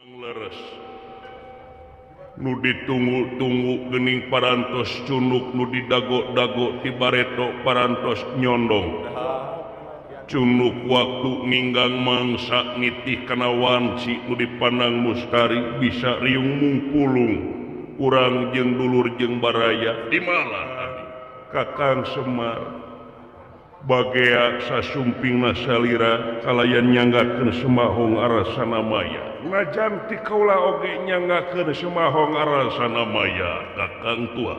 Leres nu ditunggu-tunggu gening parantos cunduk, nu didago-dago ti bareto parantos nyondong. Cunduk waktu ninggang mangsa nitih kana wanci nu dipandang mustari bisa riung mungpulung urang jeung dulur jeung baraya di malah Kakang Semar bagea sasumpingna salira kalayan nyanggakeun Semahong arasana maya. Najan ti kaula oge nyanggakeun Semahong arasana maya Kakang tua.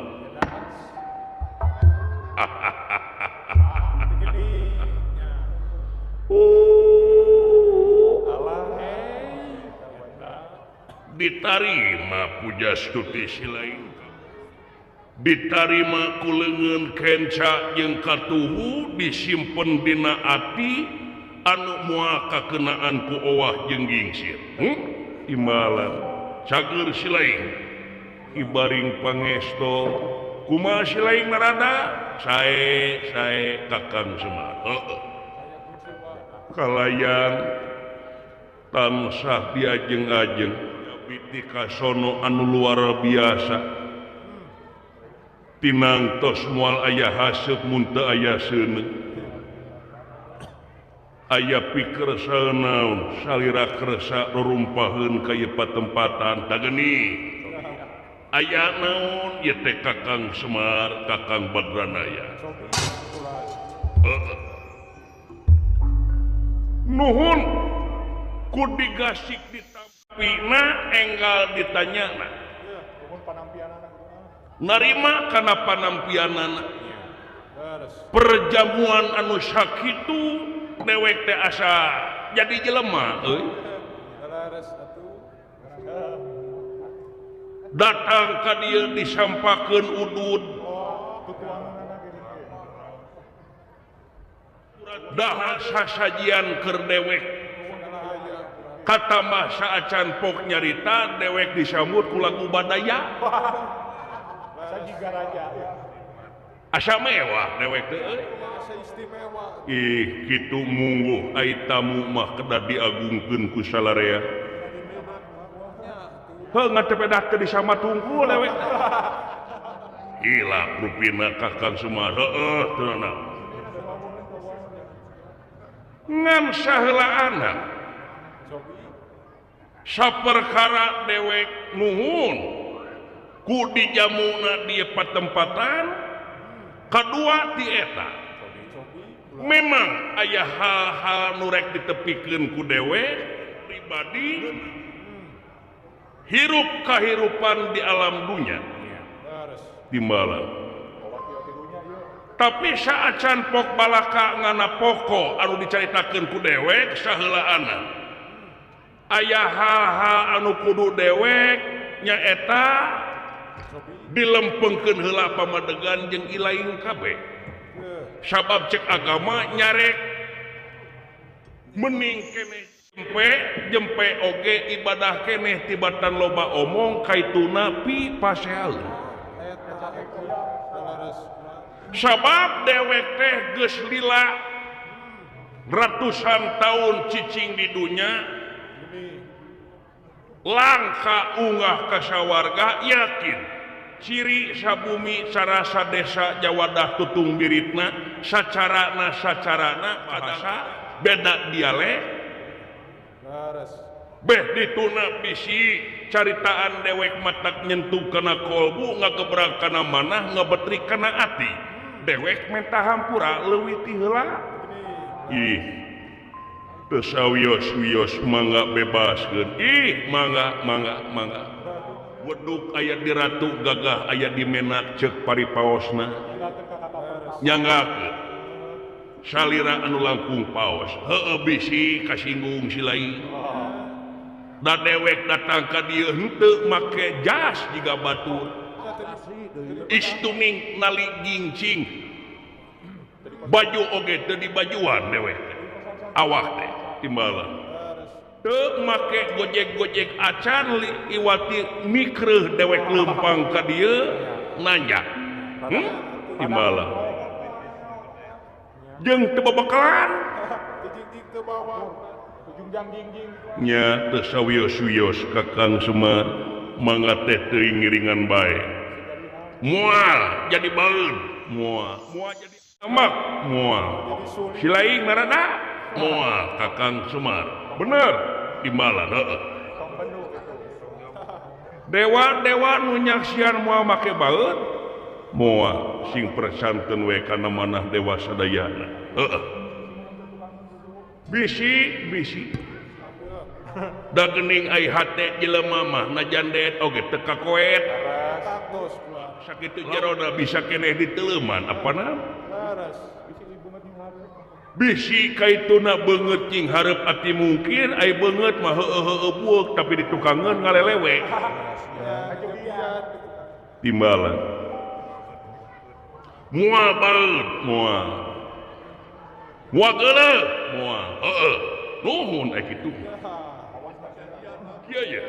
Ditarima Pujastuti silain, ditarima ku leungeun kenca jeung katuhu, disimpen dina ati anu moal kakenaan ku owah jeung gingsir. Imbalan cager silaing ibaring pangesto kumaha silaing narada sae sae Kakang Semar. Heeh. Kalayan tansah diajeng-ajeng biti kasono anu luar biasa tinangtos moal aya haseup mun teu aya seuneu aya pikersa naon salira kersa rurumpaheun ka ieu patempatan tageni aya naon ieu teh Kakang Semar Kakang Badranaya. Nuhun ku digasik ditapina enggal ditanyana narima kana panampianana perjamuan anu sakitu dewek teh asa jadi jelema euy. Datang ka dieu disampakeun udud dahar sasajian keur dewek katambah saacan pok nyarita dewek disambut ku lagu badaya asa mewah dewek teh euy. Ih kitu mungguh ai tamu mah kedah diagungkeun ku salarea. Heuh ngatepedah teu disama tungkul dewek. Hilap rupina Kakang Semar heueuh teu naon. Ngan saheulaana saperkara dewek nuhun ku dijamuna di patempatan kadua ti eta memang aya hal-hal nu rek ditepikeun ku dewek pribadi hirup kahirupan di alam dunya timbalan. Tapi saacan pok balaka ngana poko anu dicaritakeun ku dewek saheulaana aya hal-hal anu kudu dewek nyaeta dilempengkeun heula pamadegan jeung ilaing kabeh. Sabab cek agama nyarek mening keneh jempe jempe oge ibadah keneh tibatan loba omong kaituna pi paseal. Sabab dewek teh geus lila ratusan tahun cicing di dunya langka ungah kasawarga yakin ciri sabumi sarasa desa jawadah tutung biritna sacarana sacarana bahasa beda dialek beh dituna bisi caritaan dewek matak nyentuh kana kolbu ngagebrak kana manah ngebetrik kana ati dewek menta hampura leuwih ti heula. Ih teu sawios-wios mangga bebaskeun. Ih mangga mangga mangga weduk aya di ratu gagah aya di menak ceuk paripaosna nyanggakeun salira anu langkung paos heueuh bisi kasinggung si lain da dewek datang ka dieu henteu make jas jiga batur istuming nali gincing baju oge teu dibajuan dewek awak teh timbalan teu make gojek-gojek acan iwati mikreuh dewek leumpang ka dieu nanya timbalan jeung teu babakalan Nya teu sawios-wios Kakang Semar mangga teh teuing ngiringan bae. Moal jadi baeud, moal. Moal jadi amak, moal. Silaing marada, moal Kakang Semar. Bener, timbalan heeh. Dewa-dewa nu nyaksian moal make baeud, moal sing persanten we kana manah dewa sadayana. Heeh. Bisi bisi. Da geuning ai hate jelema mah najan deet oge teu kakoet. Sakitu jerona bisa keneh diteuleman apana? Bisi kaituna beungeut jeung hareup ati mungkin ai beungeut mah heueuh-heueuh bueuk tapi ditukangeun ngalelewe. Timbalan. Moal baeud, moal. Moal geuleuh, moal. Heueuh. Nuhun ai kitu. Kieu ye.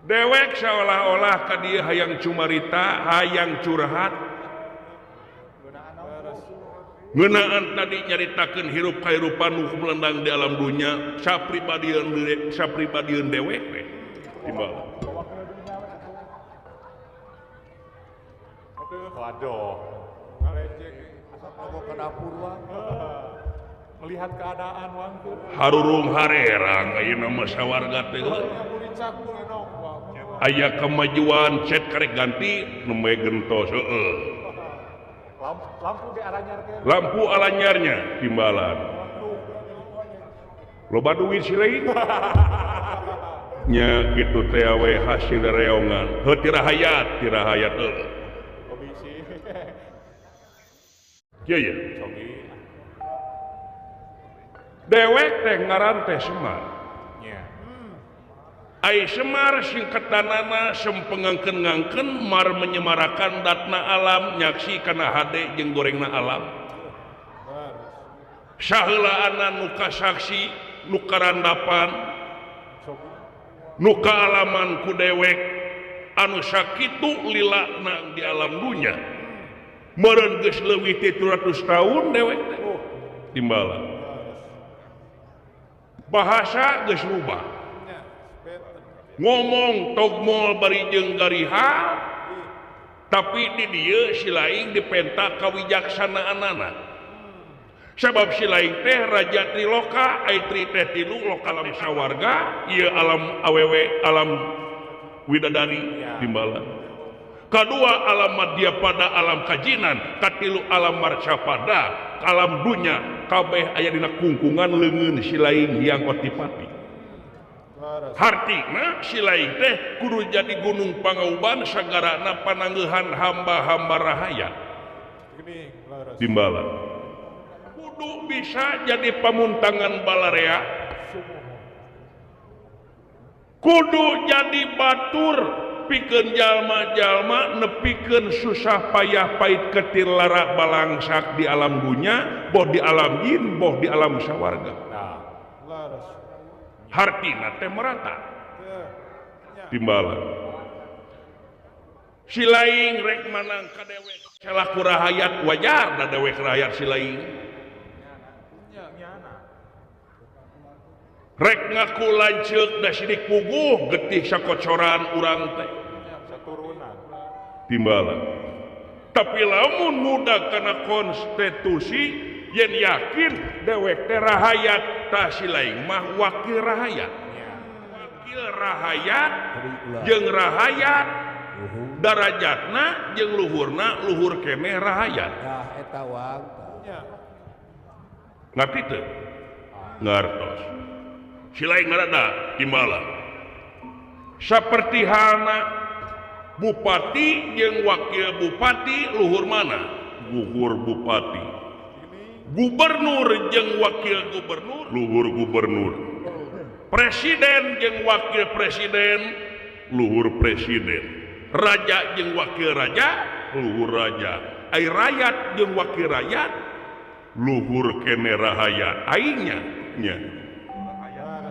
Dewek seolah-olah ka dieu hayang cumarita, hayang curhat. Ngeunaan tadi nyaritakeun hirup kahirupan nu melendang di alam dunya, sapribadieun dewek we. Timbal. Waduh, ngalecek asap ke dapur wang. Melihat keadaan wang tuh. Harurung harerang ayeuna mah sawarga teh. Aya kemajuan cet karek ganti nembe gentos heueuh. Lampu ge alanyar teh. Lampu alanyarnya timbalan. Loba duit sileing. Nya kitu teh we hasil reongan. Heuh tirahayat, tirahayat heueuh. Kieu ye. Dewek teh ngaran teh Semar. Ai Semar singkatanana sempengangkeun-ngangkeun mar menyemarakan datna alam nyaksi kana hade jeung gorengna alam. Saheulaanna nu kasaksi, nu karandapan, nu kaalaman ku dewek anu sakitu lilana di alam dunya. Meureun geus leuwih ti 300 tahun dewek teh timbalan. Bahasa geus rubah. Ngomong togmol bari jeung gariha tapi di dieu si laing dipenta kawijaksanaanana. Sabab si laing teh raja triloka, ai tri teh tilu loka alam sawarga, ieu alam awewe alam widadari timbalan. Kadua alam madya pada alam kajinan, katilu alam marcapada, alam dunya kabeh aya dina kungkungan leungeun si laing Hyang Otipati. Hartina si laing teh kudu jadi gunung pangauban sagarana panangeuhan hamba-hamba rahayat. Timbalan. Kudu bisa jadi pamuntangan balarea. Kudu jadi batur pikeun jalma-jalma nepikeun susah payah pahit ketir lara balangsak di alam dunya, boh di alam jin, boh di alam sawarga. Hartina teh merata. Timbalan. Si laing rek manang ka dewek salaku rahayat wajar da dewek rahayat si laing. Rek ngaku lanceuk da sidik puguh getih sakocoran urang teh. Timbalan. Tapi lamun muda kana konstitusi yen yakin dewek teh rahayat tah si laing mah wakil rahayat. Wakil rahayat jeung rahayat darajatna jeung luhurna luhur keneh rahayat. Tah eta wang. Ngarti teu? Ngartos. Si laing marada timbalan. Saperti halna bupati jeung wakil bupati luhur mana? Luhur bupati. Gubernur jeung wakil gubernur luhur gubernur. Presiden jeung wakil presiden luhur presiden. Raja jeung wakil raja luhur raja. Ai rakyat jeung wakil rakyat luhur kene rahayat. Aingnya nya.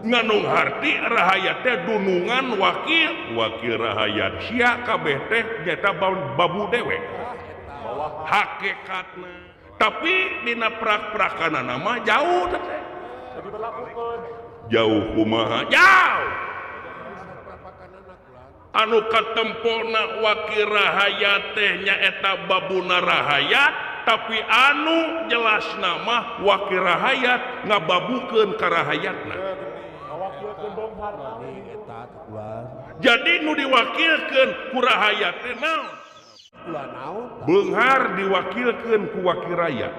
Nganung harti rahayat teh dunungan wakil wakil rahayat sia kabeh teh nyata babu dewek hakikatna. Tapi dina prak-prakanana mah jauh teh. Jauh kumaha jauh anu katempona wakil rahayat teh nyaeta babuna rahayat tapi anu jelas nama wakil rahayat ngababukeun ka rahayatna. Jadi nu diwakilkeun ku rahayat teh naon? Beunghar diwakilkeun ku wakil rakyat.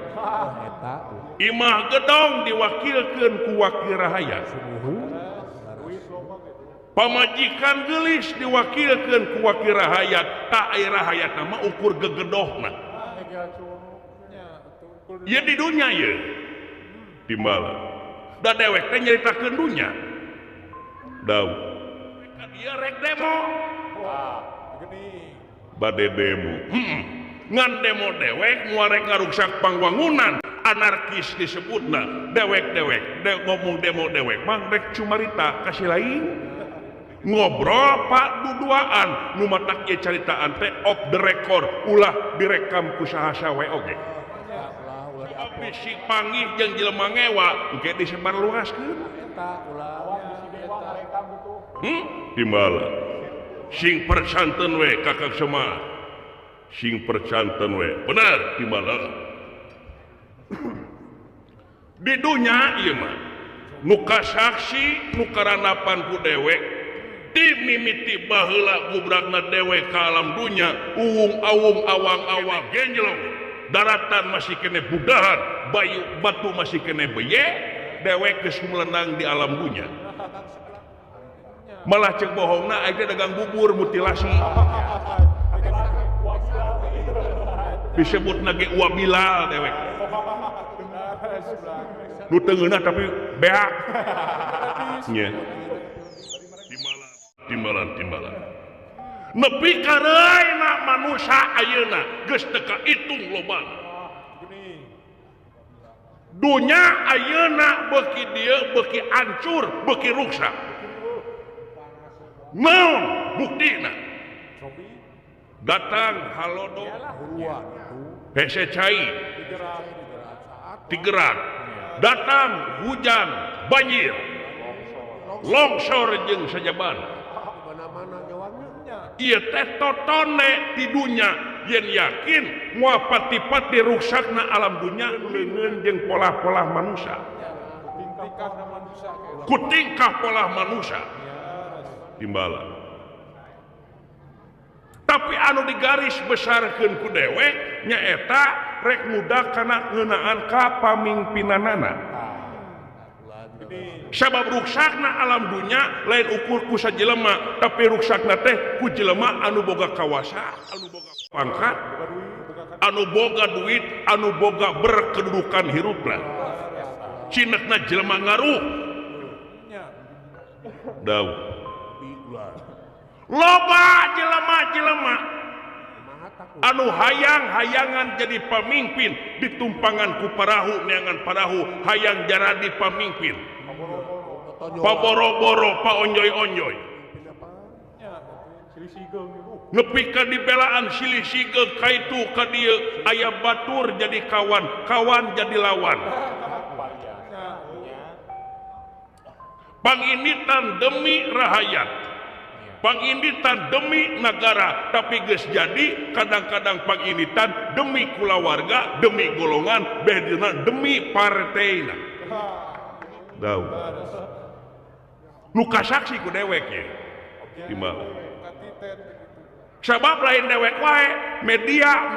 Imah gedong diwakilkeun ku wakil rahayat. Pamajikan geulis diwakilkeun ku wakil rahayat. Tak aya rahayat mah ukur gegedohna. Ieu di dunya ieu. Timbala. Da dewek teh nyaritakeun dunya. Dau. Ieu rek demo. Bade demo. Ngan demo dewek moal rek ngaruksak pangwangunan. Anarkis disebutna. Dewek-dewek ngomong demo dewek mah rek cumarita kasih lain. Ngobrol pak duduaan nu matak ieu caritaan teh off the record ulah direkam ku saha we oge. Bisi panggih jeung jelema ngewa engke disebarluaskeun. Timbala. Sing percanten we kakak semar. Sing percanten we. Bener timbala. Di dunya ieu mah nu kasaksi nu karanapan ku dewek dimimiti baheula gubrakna dewek ka alam dunya uwung awung awang-awang genjlong daratan masih kene budahan bayu batu masih kene beye dewek geus melenang di alam dunya malah cek bohongna aing dagang bubur mutilasi disebut nage wabilal dewek nu teu ngeunah tapi beak nya timbalan-timbalan nepi ka reuna manusia ayeuna geus teu kahitung lobana dunya ayeuna beuki dieu beuki hancur beuki ruksak naon buktina datang halodo hese cai tigerak datang hujan banjir longsor jeung sajabana. Ieu teh totone di dunya yen yakin moal pati-pati ruksakna alam dunya leungeun jeung polah-polah manusia. Ku tingkah polah manusia timbala. Tapi anu digaris besarkeun ku dewek nyaeta rek muda kana ngeunaan ka pamingpinanana. Sabab ruksakna alam dunya lain ukur ku sajelema tapi ruksakna teh ku jelema anu boga kawasa, anu boga pangkat, anu boga duit, anu boga berkedudukan hirupna. Cinekna jelema ngaruh. Dau. Loba jelema-jelema anu hayang-hayangan jadi pamimpin ditumpangan ku parahu neangan parahu hayang jaradi pamimpin. Paboro-boro paonjoy-onjoy nepi ka dibelaan silih sigeung kaitu ka dieu aya batur jadi kawan, kawan jadi lawan. Panginditan demi rahayat, panginditan demi negara, tapi geus jadi kadang-kadang panginditan demi kulawarga, demi golongan, bedina demi parteina. Dau. Nu kasaksi ku dewek ye. Timbal. Sabab lain dewek wae, media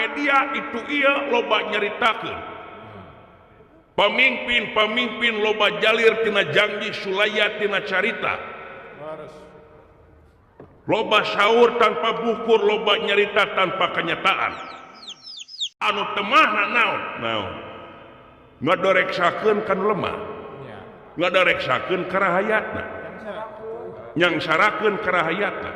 itu ieu loba nyaritakeun. Pamimpin-pamimpin loba jalir tina janji sulaya tina carita. Loba sahur tanpa bukur, loba nyarita tanpa kenyataan. Anu temahna naon? Naon? Ngadoreksakeun kan lemah. Ngadareksakeun ka rahayatna. Nyangsarakeun ka rahayatna.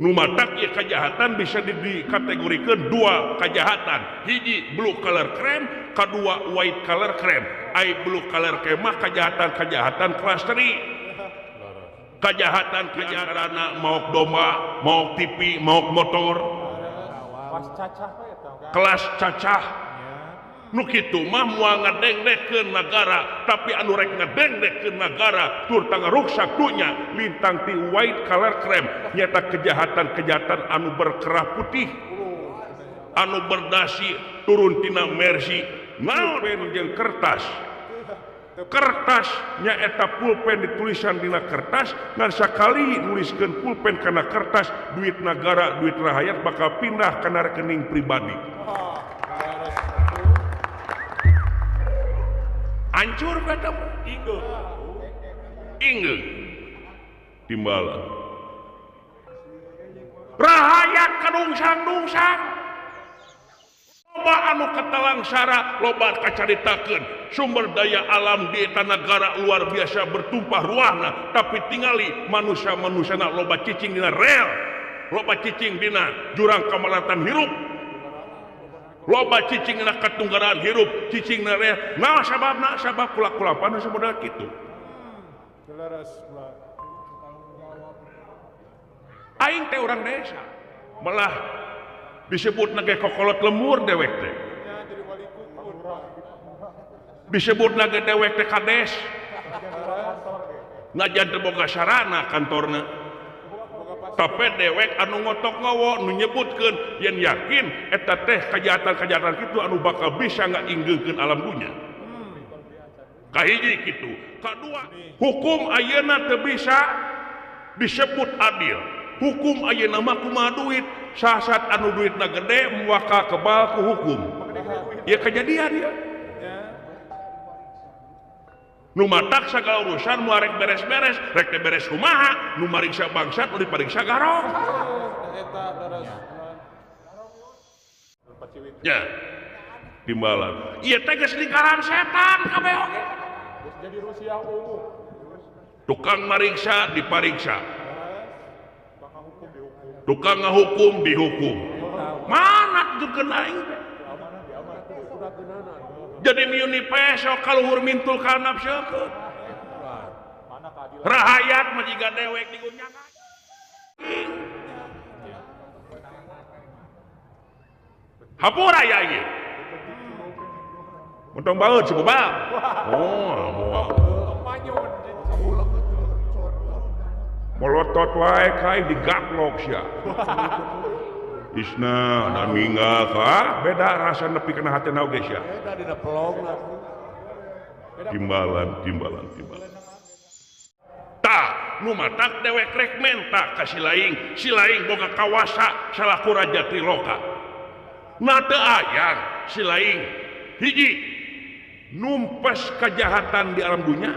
Nu matak ieu kajahatan bisa dikategorikeun dua kajahatan. Hiji blue collar crime, kadua white collar crime. Ai blue collar crime mah kajahatan-kajahatan klasteri. Kajahatan-kajahatan maok domba, maok TV, maok motor. Kelas cacah. Nu kitu mah moal ngadengdekkeun nagara, tapi anu rek ngadengdekkeun nagara tur tangaruksak dunya lintang ti white collar crime nyata kejahatan-kejahatan anu berkerah putih anu berdasi turun tina Mercy naon jeung kertas. Kertas nyaeta pulpen ditulisan dina kertas ngan sakali nuliskeun pulpen kana kertas duit nagara duit rahayat bakal pindah kana rekening pribadi. Hancur kata inge timbalan rahayat kadungsang-dungsang loba anu ketalangsara loba kacaritakeun sumber daya alam di eta nagara luar biasa bertumpah ruahna tapi tingali manusia-manusiana loba cicing dina rel loba cicing dina jurang kamalatan hirup loba cicing dina katunggaraan hirup cicing dina rel nah sababna sabab kula-kulapan modal kitu aing teh urang desa malah disebut nage kokolot lemur dewek teh disebut nage dewek teh kades najan teu boga sarana kantorna tapi dewek anu ngotok ngowo nu nyebutkeun yen yakin eta teh kejahatan-kejahatan kitu anu bakal bisa ngainggeungkeun alam dunya kahiji kitu kadua hukum ayeuna teu bisa disebut adil. Hukum ayeuna mah kumaha duit sasat anu duitna gede muaka kebal ku hukum ya kejadian ya nu matak sagala urusan mu arek beres-beres rek teh beres kumaha nu mariksa bangsat nu dipariksa garong ya timbalan ieu teh geus lingkaran setan kabeh oge jadi Rusia ungu tukang mariksa dipariksa tukang ngahukum dihukum mana tuh aing teh jadi miuni peso kaluhur mintul ka nafsu rahayat mah jiga dewek digunyangan hampura ya ieu untung baeud si bobal oh moal molotot wae kai digaplok sia. Isna dan minggal ka beda rasa nepi kana hatena oge sia. Beda dina pelongna. Timbalan timbalan timbalan. Tah nu matak dewek rek menta ka si laing boga kawasa salaku raja Triloka. Na teu aya si laing hiji numpes kejahatan di alam dunya.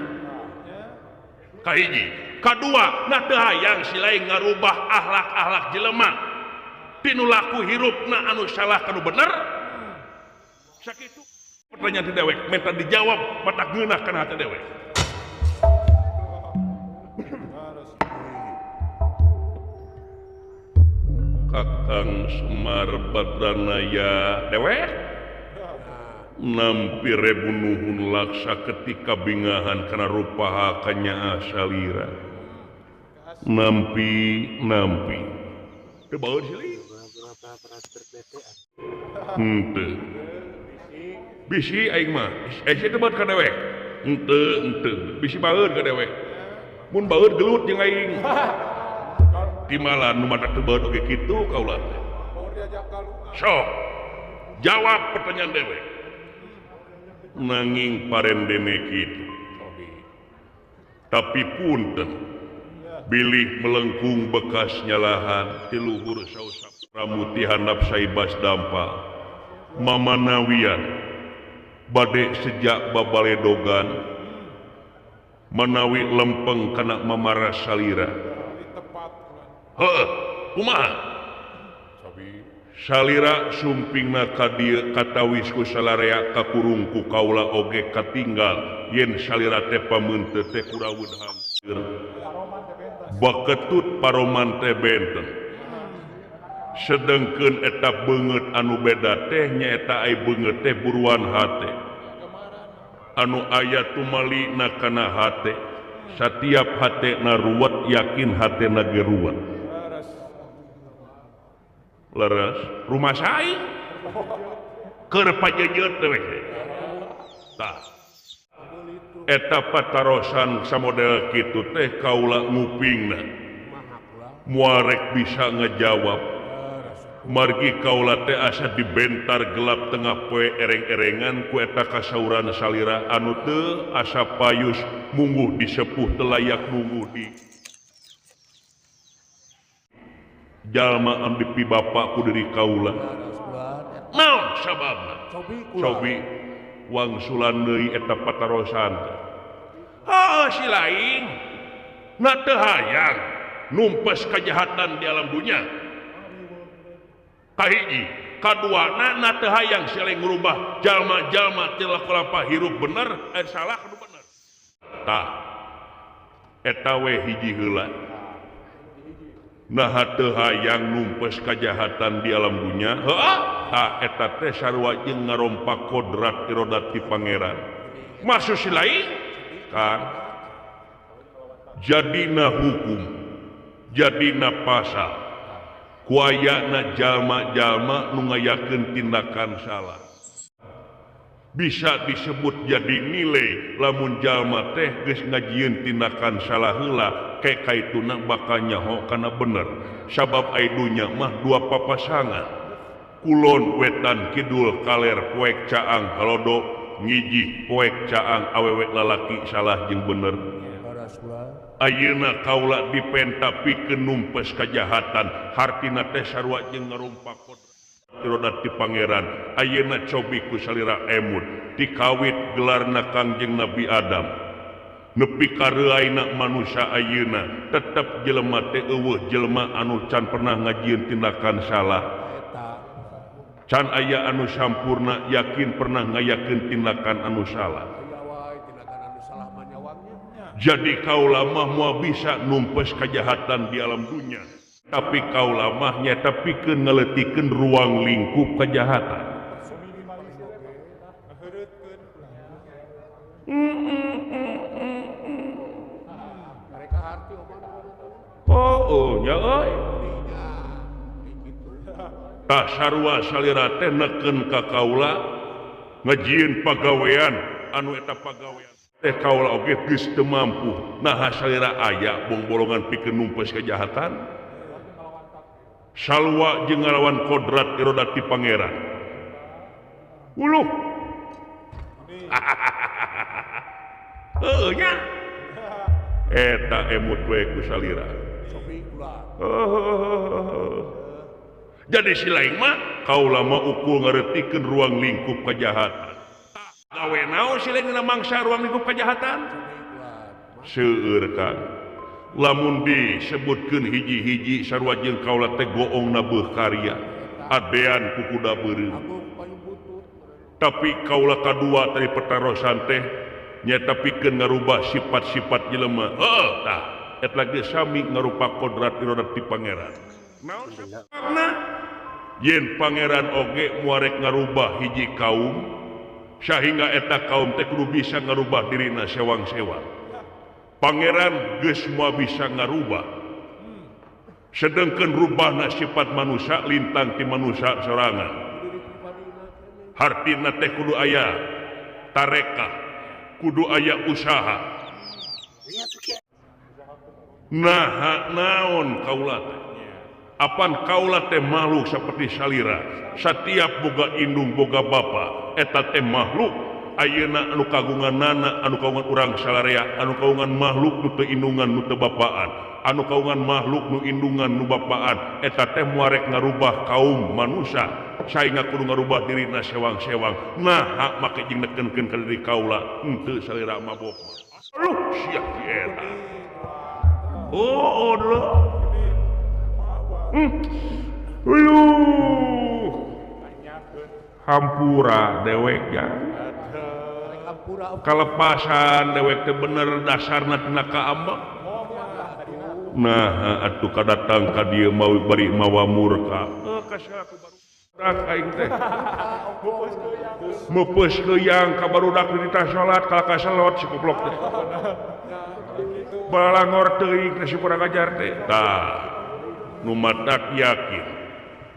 Kahiji kadua na teu hayang si lain ngarubah akhlak-akhlak jelema tinu laku hirupna anu salah kanu bener sakitu pertanyaan ti dewek minta dijawab matak ngeunah kana hati dewek Kakang Semar Badranaya dewek nampi rebu nuhun laksa ketika bingahan kana rupaha kanyaah salira nampi nampi teu baeud silih henteu bisi aing mah sia teu baeud ka dewek henteu henteu bisi baeud ka dewek mun baeud gelut jeung aing timalan nu matak teu baeud oge kitu kaula teh sok jawab pertanyaan dewek nanging parendene kitu tapi punten bilih melengkung bekas nyalahan ti luhur sausap ramuti handap saibas dampa mamanawian bade sejak babaledogan manawi lempeng kana mamara salira heuh kumaha salira sumpingna ka dieu katawis ku salarea kakurung ku kaula oge katinggal yen salira teh pameunteut teh kuraweun hampir baketut paroman teh benten sedengkeun eta beungeut anu beda teh nyaeta ai beungeut teh buruan hate anu aya tumalina kana hate satiap hatena ruwet yakin hatena ge ruwet leres rumah saing Keur pajejeut teh tah eta patarosan samodel kitu teh kaula ngupingna moal rek bisa ngejawab margi kaula teh asa dibentar gelap tengah poe ereng-erengan ku eta kasauran salira anu teu asa payus mungguh disepuh teu layak mungguh di jalma anu dipi bapa ku diri kaula naon sababna cobi wangsulan deui eta patarosan heuh si lain na teu hayang numpes kejahatan di alam dunya kahiji kaduana na teu hayang si lain ngrubah jalma-jalma teu laku hirup bener salah kudu bener tah eta we hiji heula naha teu hayang numpes kejahatan di alam dunya heuh tah eta teh sarua jeung ngarompak kodrat irodat ti pangeran maksud si lain kan jadina hukum jadina pasal kuayana jalma-jalma nu ngayakeun tindakan salah bisa disebut jadi nilai lamun jalma teh geus ngajieun tindakan salah heula ke kaituna bakal nyaho kana bener sabab ai dunya mah dua papasangan kulon wetan kidul kaler poek caang halodo ngijih poek caang awewe lalaki salah jeung bener. Ayeuna kaula dipenta pikeun numpes kajahatan hartina teh sarua jeung ngarumpak kodrat ti pangeran. Ayeuna cobi ku salira emut dikawit gelarna Kangjeng Nabi Adam nepi ka reuaina manusia ayeuna tetep jelema teh eueuh jelema anu can pernah ngajieun tindakan salah can aya anu sampurna yakin pernah ngayakeun tindakan anu salah. Jadi kaula mah moal bisa numpes kejahatan di alam dunia tapi kaula mah nyata pikeun ngaleutikeun ruang lingkup kejahatan. Oh nya euy tah sarua salira teh neken ka kaula ngajieun pagawean anu eta pagawean teh kaula oge geus teu mampu naha salira aya bongbolongan pikeun numpes kejahatan salwa jeung ngalawan kodrat irodat ti pangeran uluh heueuh nya eta emut we ku salira. Jadi si lain mah kaula mah ukul ngaretikeun ruang lingkup kejahatan gawe naon si lain mangsa ruang lingkup kejahatan seueur kan lamun disebutkeun hiji-hiji sarua jeung kaula teh goongna beuh karya adean ku kuda beureum tapi kaula kadua tadi petarosan teh nyata pikeun ngarubah sifat-sifat jelema heuh tah eta lagi sami ngarupa kodrat irodat ti pangeran naon sababna yen pangeran oge muarek ngarubah hiji kaum sehingga eta kaum teh kudu bisa ngarubah dirina sewang-sewang. Pangeran geus moal bisa ngarubah sedengkeun rubahna sifat manusia lintang ti manusia sorangan hartina teh kudu aya tarekah kudu aya usaha nah naon kaula teh apan kaula teh makhluk seperti salira setiap boga indung boga bapa eta teh makhluk ayeuna anu kagungan nana anu kagungan urang salarea anu kagungan makhluk nu teu indungan nu teu bapaan anu kagungan makhluk nu indungan nu bapaan eta teh muarek ngarubah kaum manusia sainga kudu ngarubah dirina sewang-sewang nah make jeung nekenkeun ka diri kaula henteu salira mabok aduh sia ki eta oh oh Uluh hampura dewek ya kalepasan dewek teh bener dasarna tina kaambek nah atuh kadatang ka dieu mawi bari mawa murka barudak aing teh meupeus keuyang ka barudak dititah salat kalah ka salot si goblok teh balangor teuing teh si kurang ajar teh tah nu matak yakin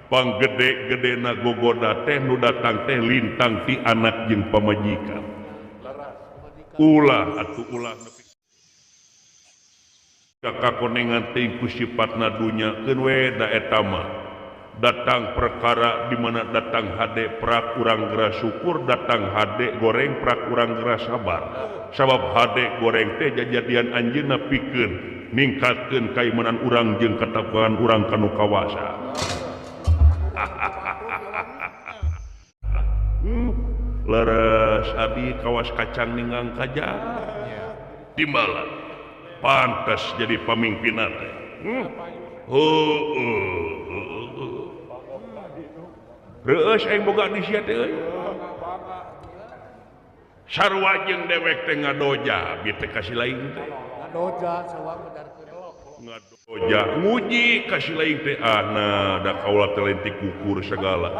Panggede-gede na gogoda teh nu datang teh lintang ti anak jeung pamajikan. Ulah atuh ulah nepi ka kakonengan teh ku sipatna dunya keun we da eta mah. Datang perkara di mana datang hade prak urang geura syukur, datang hade goreng prak urang geura sabar. Sabab hade goreng teh jajadian anjeunna pikeun ningkatkeun kaimanan urang jeung katakwaan urang ka nu kawasa. Leres abi kawas kacang ninggang kaja. Timbalan pantas jadi pamimpinna teh. Reueus aing boga di sia teh euy. Sarua jeung dewek teh ngadoja bi teh ka si lain teh. Ngadoja sarua medarkeun. Ngadoja nguji ka si lain teh ah da kaula teh lain ti kukur segala.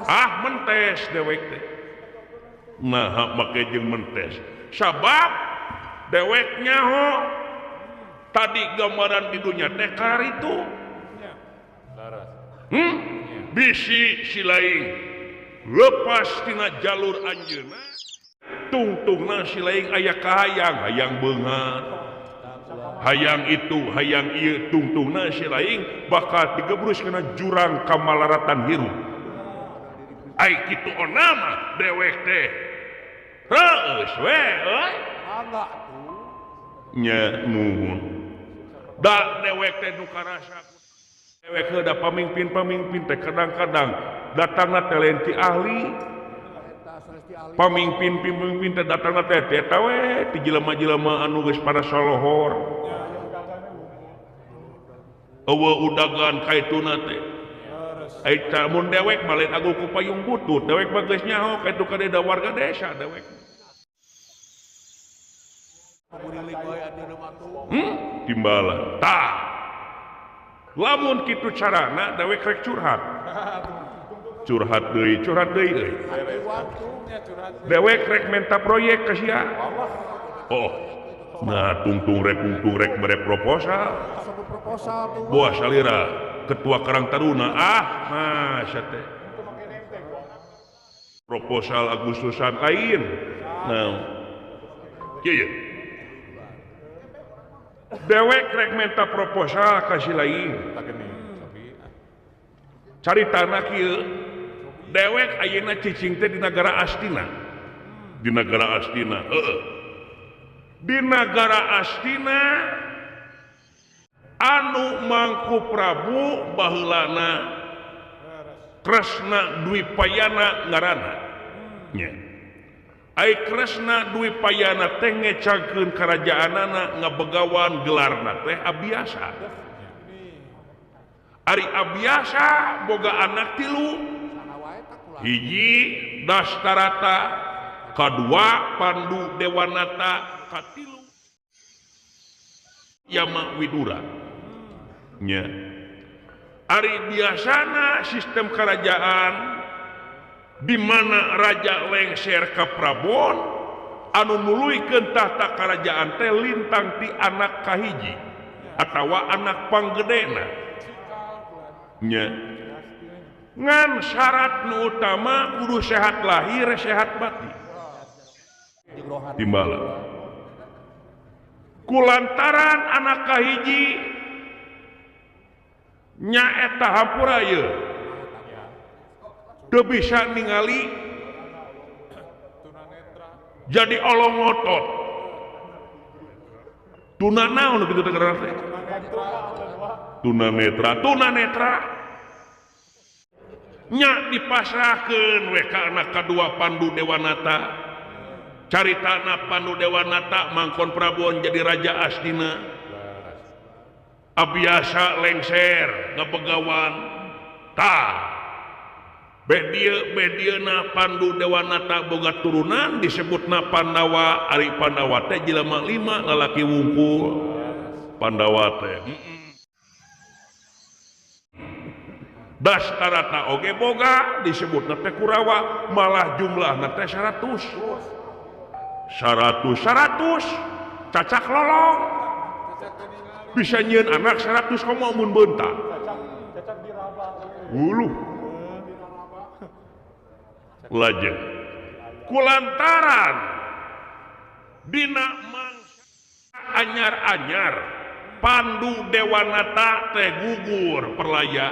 Ah mentes dewek teh. Nah make jeung mentes. Sabab dewek nyaho tadi gambaran di dunya teh karitu. Bisi si lain lepas tina jalur anjeunna tungtungna si lain aya kahayang hayang beunghar hayang itu hayang ieu tungtungna si lain bakal digebrus kana jurang kamalaratan hirup. Ai kitu onama dewek teh reueus we euy nya nuhun da dewek teh nu karasa dewek da pamimpin-pamimpin teh kadang-kadang datangna teh lain ti ahli pamimpin-pamimpin teh datangna teh eta we ti jelema-jelema anu geus pada salohor eueuh udagan kaituna teh. Ai mun dewek mah lain agung ku payung butut dewek mah geus nyaho kaitu ka da warga desa dewek. Timbalan tah lamun kitu carana dewek rek curhat curhat deui euy dewek rek menta proyek ka sia. Oh nah tungtung rek mere proposal buah salira ketua Karang Taruna ah masa teh proposal Agustusan lain. Nah kieu dewek rek menta proposal ka si lain caritana kieu dewek ayeuna cicing teh di nagara Astina di nagara Astina heeh di nagara Astina anu Mangku Prabu baheulana Kresna Dwipayana ngaranna nya. Ai Kresna Dwipayana teh ngecangkeun karajaanana ngabegawan gelarna teh Abiyasa. Ari Abiyasa boga anak tilu, hiji Dastarata, kadua Pandu Dewanata, katilu Yama Widura. Nya. Ari biasana sistem kerajaan di mana raja lengser ka Prabon anu nuluykeun tahta kerajaan teh lintang ti anak kahiji atawa anak panggedena. Nya. Ngan syarat nu utama kudu sehat lahir sehat batin. Timbalan. Kulantaran anak kahiji nyaeta hampura ieu teu bisa ningali jadi olong ngotot tuna naon kitu teh ngaranna teh tunanetra nya dipasrahkeun we ka anak kadua Pandu Dewanata. Caritana Pandu Dewanata mangkon Prabon jadi raja Astina. Abiyasa lengser ngabegawan tah bedieuna Pandu Dewanata boga turunan disebutna Pandawa. Ari Pandawa teh jelema 5 lalaki wungkul Pandawa teh. Dastarata oge boga disebutna teh Kurawa malah jumlahna teh 100 100 cacak lolong bisa nyieun anak 100 komo mun beunta. Wuluh lajeng kulantaran dina mangsa anyar-anyar Pandu Dewanata teh gugur perlaya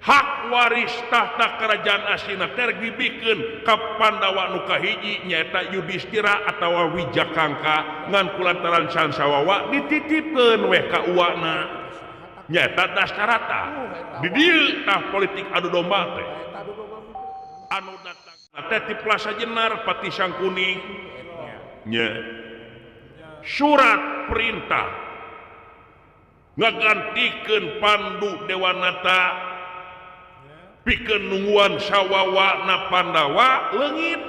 hak waris tahta kerajaan Astina teh dibikeun ka Pandawa nu kahiji nyaeta Yudhistira atawa Wijakangka ngan kulantaran can sawawa dititipkeun weh ka uwana nyaeta Dasarata. Di dieu tah politik adu domba teh anu datang teh ti Plaza Jenar Pati Sangkuning nya surat perintah ngagantikeun Pandu Dewanata pikeun nungguan sawawa na Pandawa leungit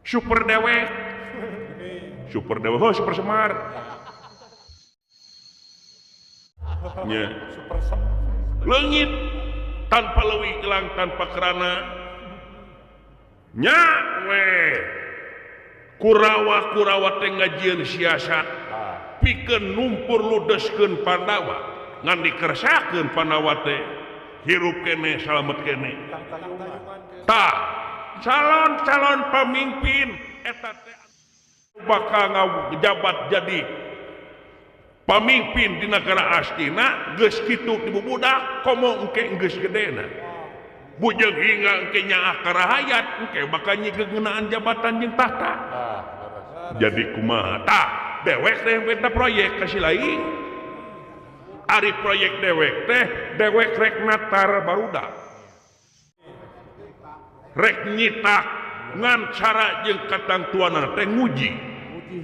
super dewek super dewek oh super Semar nya leungit tanpa leuwih gelang tanpa kerana nya we Kurawa-kurawa teh ngajieun siasat pikeun numpur ludeskeun Pandawa ngan dikersakeun Pandawa teh hirup keneh salamet keneh. Tah calon-calon pamimpin eta teh bakal ngajabat jadi pamimpin di negara Astina geus kitu dibubudak komo engke geus gedena. Bujeng hingga engke nyaah ka rahayat engke bakal nyigeunaan jabatan jeung tahta. Jadi kumaha tah dewek teh minta proyek ka si lain. Ari proyek dewek teh dewek rek natar barudak. Rek nyitak ngan cara jeung katangtuanana teh nguji.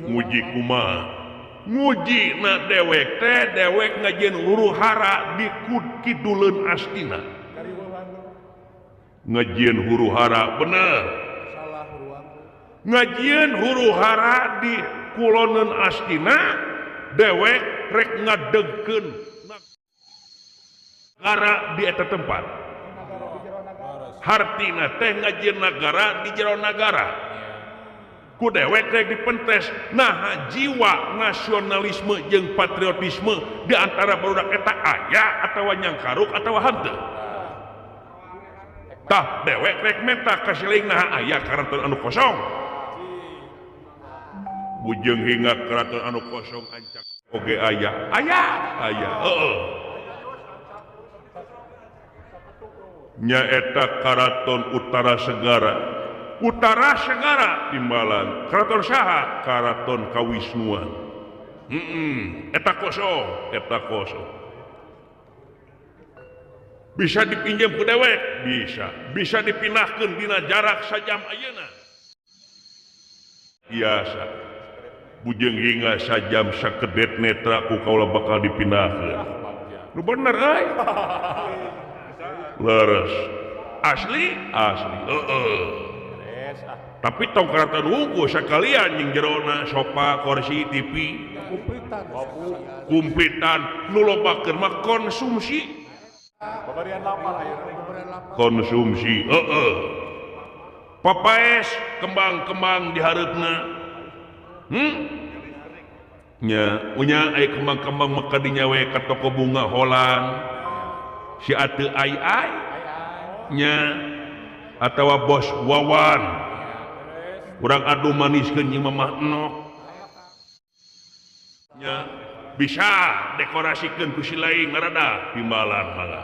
Nguji kumaha? Nguji na dewek teh dewek ngajieun huru hara di kiduleun Astina. Ngajieun huru hara bener ngajieun huru hara di kuloneun Astina dewek rek ngadegkeun nagara di eta tempat hartina teh ngajieun nagara di jero nagara ku dewek rek dipentes. Nah jiwa nasionalisme jeung patriotisme di antara barudak eta aya atawa nyangkaruk atawa henteu. Tah dewek rek menta ka siling naha aya karaton anu kosong. Bujeng hingga keraton anu kosong ancak oge aya. Aya, aya, heeh. Nyaeta karaton Utara Segara. Utara Segara timbalan. Keraton saha? Karaton Kawisnuan. Eta kosong, eta kosong. Bisa dipinjam ku dewek? Bisa. Bisa dipindahkeun dina jarak sajam ayeuna? Biasa. Bujeng hingga sajam sakedet netra ku kaula bakal dipindahkeun. Nu bener euy. Leres. Asli? Asli. Heeh. Tapi tong karaton wungkul sakalian jeung jerona sofa, kursi, TV, kumplitan nu lobakeun mah konsumsi. Konsumsi heeh. Papaes kembang-kembang di hareupna. Nya unya aya kembang-kembang maka dinya we ka toko bunga Holland. Si ateu ai-ai nya atawa bos Wawan. Urang adu maniskeun jeung Mamah Enok. Nya bisa dekorasikeun ku si lain rada timbalan mangga.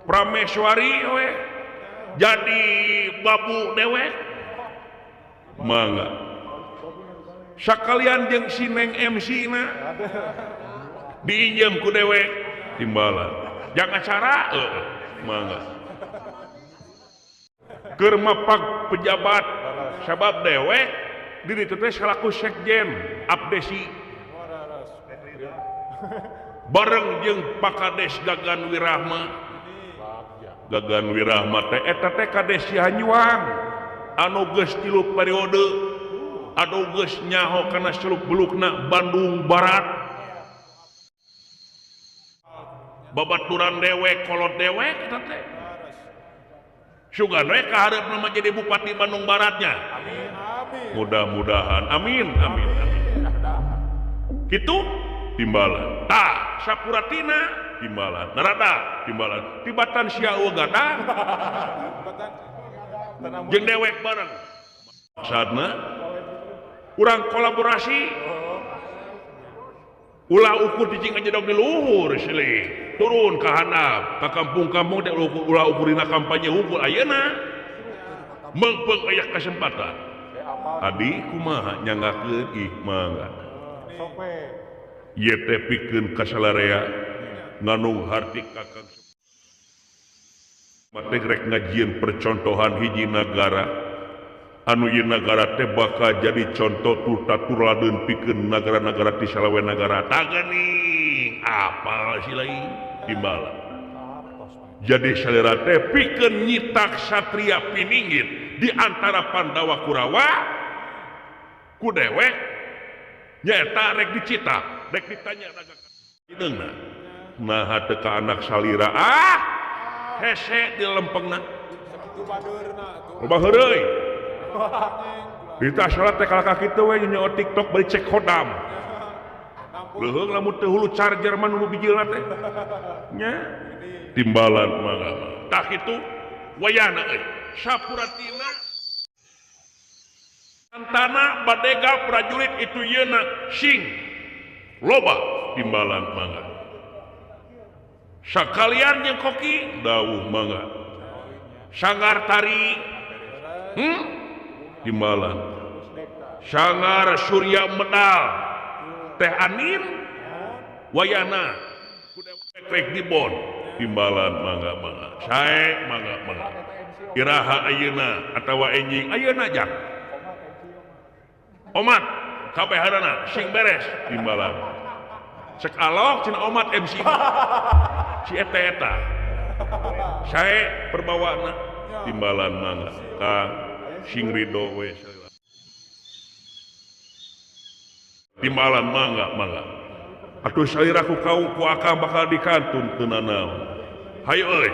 Prameswari we jadi babu dewek mangga. Sakalian jeung si Neng MC na diinjem ku dewek timbalan. Jang acara mangga. Keur mapak pejabat sabab dewek di ditu teh salaku sekjen Abdesi bareng jeung Pakades Gagan Wirahma. Gagan Wirahma teh eta teh Kades Cihanjuang anu geus 3 periode anu geus nyaho kana seluk belukna Bandung Barat. Babaturan dewek kolot dewek eta teh sugan we kahareupna mah jadi Bupati Bandung Baratnya. Mudah-mudahan amin amin amin. Kitu timbalan. Tah Sapuratina timbalan Narada timbalan tibatan sia gada jeung dewek bareng maksudna urang kolaborasi ulah ukur cicing aja dong di luhur silih turun ka handap ka kampung-kampung teh ulah ukurina kampanye unggul ayeuna meungpeung aya kesempatan adi kumaha nyanggakeun ih mangga ieu teh pikeun ka salarea nganung harti kakang mate rek ngajieun percontohan hiji nagara anu ieu nagara teh bakal jadi contoh turta turladeun pikeun nagara-nagara ti salawe nagara tah geuning apal si lain timbalan jadi salira teh pikeun nyitak satria piningit di antara Pandawa Kurawa ku dewek nyaeta rek dicitak rek ditanya naga hideungna naha teu ka anak salira ah hese di lempengna loba heureuy Dita salat teh kalakah kitu we nyeot TikTok bari cek khodam. Leuheung lamun teu hulu charger mah nu bijilna teh. Nya timbalan mangga. Tah kitu wayahna euy. Sapuratina antana badega prajurit itu yeuna sing loba timbalan mangga. Sakalian jeung koki dawuh mangga. Sanggar tari timbalan Sanggar Surya Medal Teh Anin wayana rek dibon timbalan mangga mangga sae mangga mangga iraha ayeuna atawa enjing ayeuna jang omat kabehanana sing beres timbalan cek alok cenah omat MC si eta eta sae perbawana timbalan mangga Kang sing ridho we timbalan mangga mangga atuh salira ku kau ku akang bakal dikantun teu nanaon hayu euy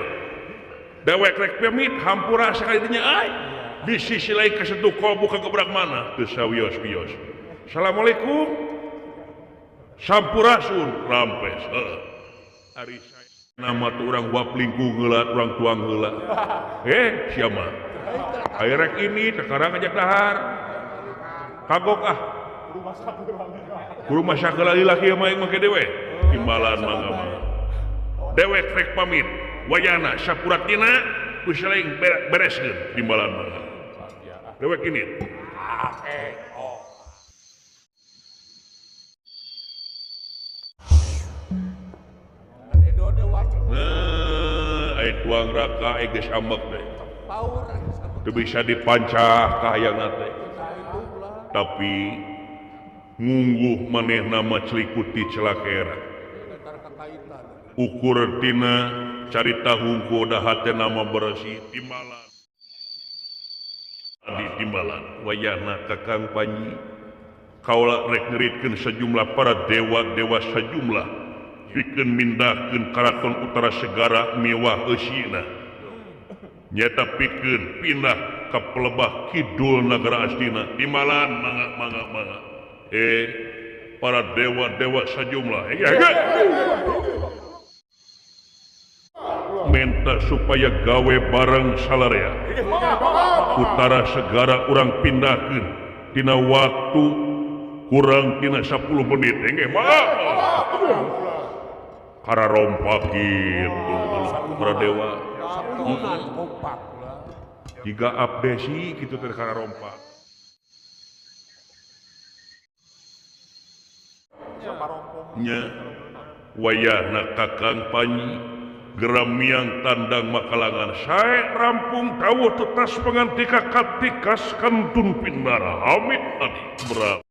dewek rek pamit hampura sakali dinya euy di sisi lain kasetuh kolbu ka gebrak mana teu sawios-wios assalamualaikum sampurasun rampes heeh ari nama tuh urang wapling ku heula urang tuang heula sia mah ayo rek ini sekarang ajak dahar kagok ah rumah sakala laki mah make dewe timbalan mangga mangga dewek rek pamit wayana sapuratina ku saling bereskeun timbalan mangga dewek ini nah tuang raka geus ambek teh teu bisa dipancah kahayangna teh tapi ngungguh manehna mah celikuti celakera ukur tina carita hungku dahate nama bersih timbalan di timbalan wayahna Kakang Panji kaula rek ngeritkeun sejumlah para dewa-dewa sejumlah pikeun mindahkeun karaton utara segara miwah eusina nyata pikeun pindah ka pelebah kidul nagara Astina timbalan mangga mangga mangga para dewa-dewa sejumlah minta supaya gawe bareng salarea utara segara urang pindahkeun tina waktu kurang tina 10 menit engge mangga kararompak gitu para dewa jika abdesi gitu teh kararompak nya wayahna Kakang Panji geramiang tandang makalangan sae rampung dawuh tetas pangantika katikas kantun pindara amit adi bra.